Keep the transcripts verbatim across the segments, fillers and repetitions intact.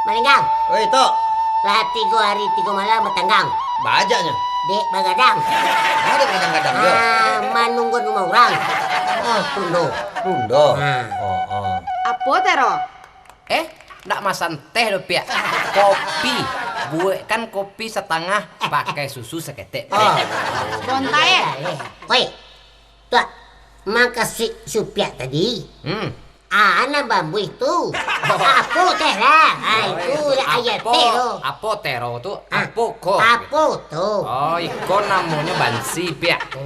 Malinggang. Oi, Tok. Lah tigo ari tigo malam batanggang. Bajaknyo. Dek bagadang. Ada gadang-gadang yo. Ah, manunggu rumah urang. Oh, tundo. Tundo. Ah. Oh, oh. Apo, Tero? Eh, ndak masan teh doh, Piak. Kopi. Buekkan kopi satangah, pakai susu saketek. Oh. Bontai, eh? Oi, Tuak, makasih supiak tadi. Hmm. Ah, nan bambuih tu. Apo teh lah. Ah, itu lah ayat teh tu. Apo Tero tu? Ah, apo ko? Apo tu? Oh, iko namonyo bansi, Piak.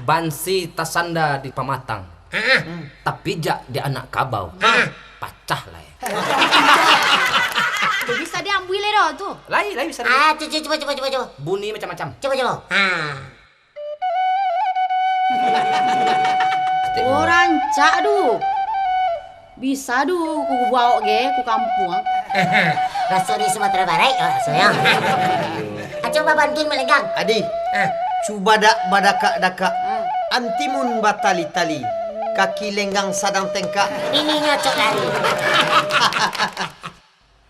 Bansi tasanda di pamatang. Ah. Tapijak di anak kabau. Ah. Pacah lah, eh. Bisa diambuih lai doh tu. Lai, lai bisa. Ah, cu-, cu-, cuba, cuba, cuba, cuba. Bunyi macam-macam. Cuba, cuba. Ah. Oh, rancak tu. Bisa tu, ku baok ge, ku kampuang. Raso di Sumatera Barat, oh, raso yo. Aco babantun malenggang. Adi, ah, cubadak badakak-dakak, ah, antimun batali-tali, kaki lenggang sadang tengkak. Iko nyo cok lari.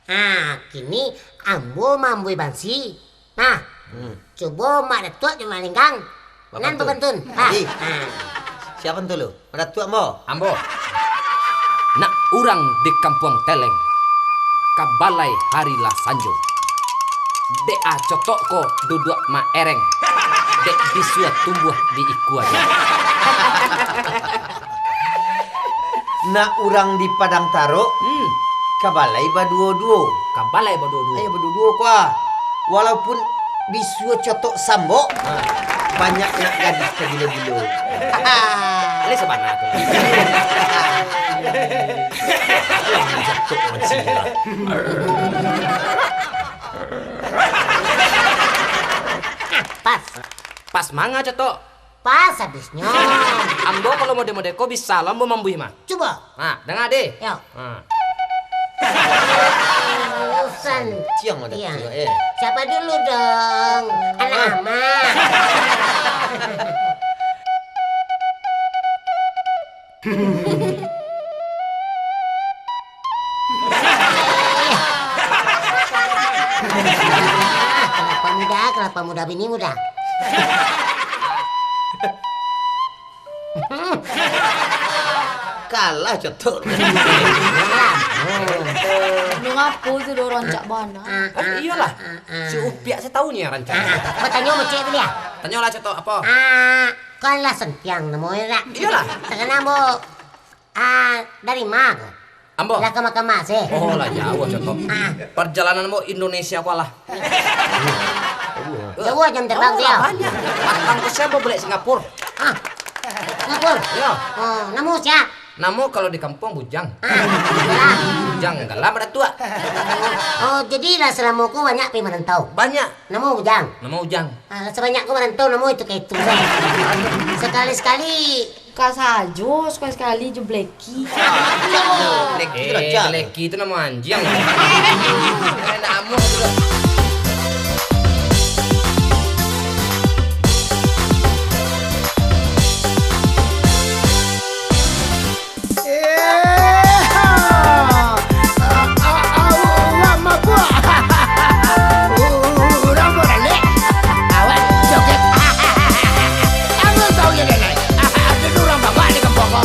Ha, kini ambo maambuih bansi. Nah, hmm, cubo Mak Datuak jo Mak Lenggang. Nan babantun. Ha, ih, ha. Sia tu lu? Mak Datuak ambo? Ambo. Nak urang di Kampuang Teleng, ka balai hari lah sanjo. Dek a cotok ko duduak maereng, dek bisuo tumbuah di ikua jo. Nak urang di Padang Tarok, hmm, ka balai baduo-duo. Ka balai baduo-duo. Ayo baduo-duo ko ah. Walaupun bisuo cotok sambok, ha, banyak nak gadih tagilo-gilo. Alai sabana tu. Jatok mancing lah. Pas. Pas manga cotok. Pas abisnyo. Ambo kalau mode-mode ko bisa lo ambo mambuih mah. Cubo. Ha, danga deh. Yo. Ha. Urusan. Ciang ada. Iya. Ciang, eh. Siapa dulu dong? Anak, ah, ama. Kelapa muda, kelapa muda, bini muda. Kalah cotok. Lu ngapo tu, do rancak bana? Oh, iyolah. Si Upiak saya tahu ni yang rancak. Batanyo mecek tu dia. Tanyolah cotok apo? Ah, kan lah Sentiang namo yo, Rak. Iyolah. Takana ambo, ah, dari ma ko? Ambo? Lah kama-kama sih. Oh, lah jauah cotok. Ah. Perjalanan ambo Indonesia ko lah. Jauah jam terbang. Jauah dia. Lah banyak. Patang ko siapa boleh Singapura? Ah. Singapura. Ya. Oh, namo sia? Namo kalau di kampuang Bujang. Ah, Bujang. Bujang, galam ada tuak. Oh, jadi lah salamo ko banyak pai marantau? Banyak. Namo Bujang? Namo Bujang. Ah, sabanyak ko marantau namo itu ka itu, kan? Sakali-sakali. Ka sajo, sakali-sakali jo Blacky. Blacky tu rancak. Eh, Blacky tu namo anjiang. Eh, nak amuah tu lah. Eh, ha. A, a, a, urang mabuak. Urang baralek. Awak joget. Ambo tahu yo, Dek, lai. Ado urang babuak di kampuang ko.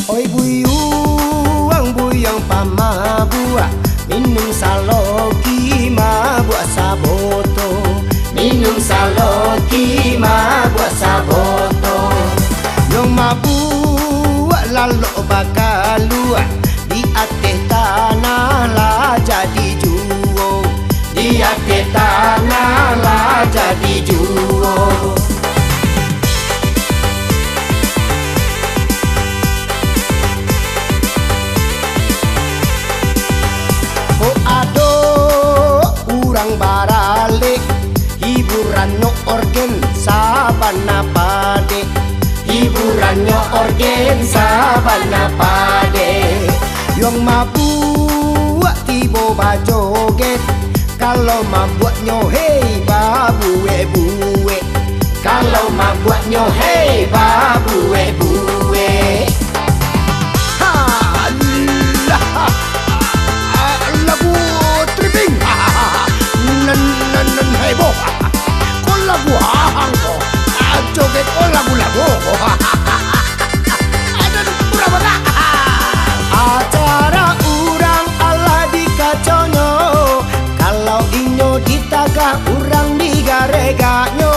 Oi buyuang, buyuang pamabuak, minum saloki mabuak saboto, minum saloki mabuak saboto. Nyo mabuak lalok bakaluak, di ateh tanah lah jadi juo, di ateh tanah lah jadi juo. Kok ado urang baralek, hiburannyo orgen sabana padek, hiburannyo orgen sabana padek. Yuang mabuak tibo bajoget, kalau mabuaknyo hei babuek-buek, kalau mabuaknyo hei babuek-buek. Regaknyo,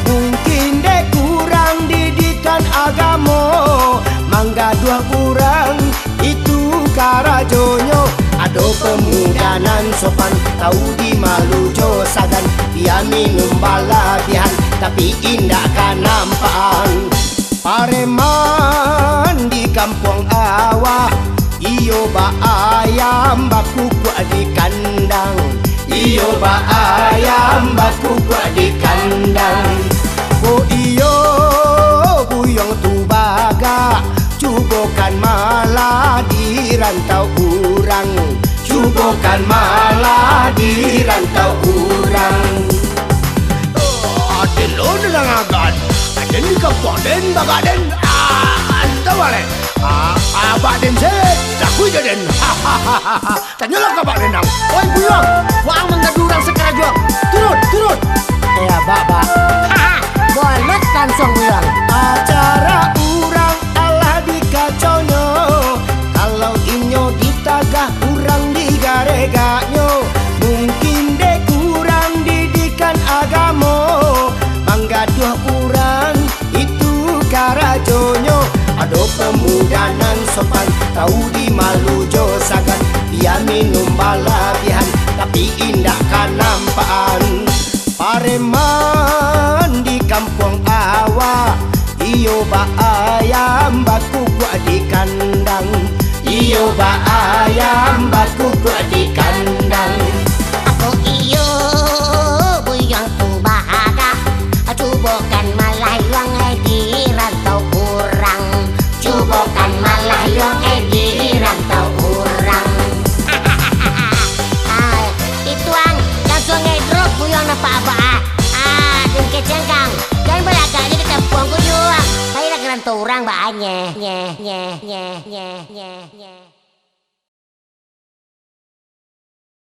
mungkin dek kurang didikan agamo, manggaduah urang itu karajonyo. Ado pemuda nan sopan, tau dimalu jo sagan, dia minum balabiahan, tapi indak ka nampakan. Pareman di kampuang awak, iyo baayam bakukuak di kandang. Iyo baayam bakukuak di kandang. Oh iyo, buyuang tu bagak, cubokan malah di rantau urang. Cubokan malah di rantau urang. Oh, aden lo nan agak. Aden di kampuang den bagak den. Ah, antah balik. Ah, abak den se, takui jo den. Tanyolah ka abak den ang. Oi, buyuang, waang manggaduah urang sakarajo ang. Turun, turun. Eh, abak, bak. Bolot langsuang buyuang. Acara urang alah dikaconyo. Kalau inyo ditagah urang digaregaknyo, mungkin dek kurang didikan agamo, manggaduah urang itu karajonyo. Ado pemuda nan sopan, tau dimalu jo sagan, dia minum balabiahan, tapi indak ka nampakan. Pareman di kampuang awak, iyo baayam bakukuak di kandang. Iyo baayam bakukuak di kandang. Apo iyo buyuang tu bahagak? Cubokan malayuang ai di rantau urang. Cubokan malayuang ai di rantau urang. Ah, itu ang, langsuang ai drop buyuang nampak abak ah. Ah, den kecengkang. Jan balagak di kampuang buyuang. Pailah ka rantau urang baa nyeh, nyeh, nyeh, nyeh, nyeh.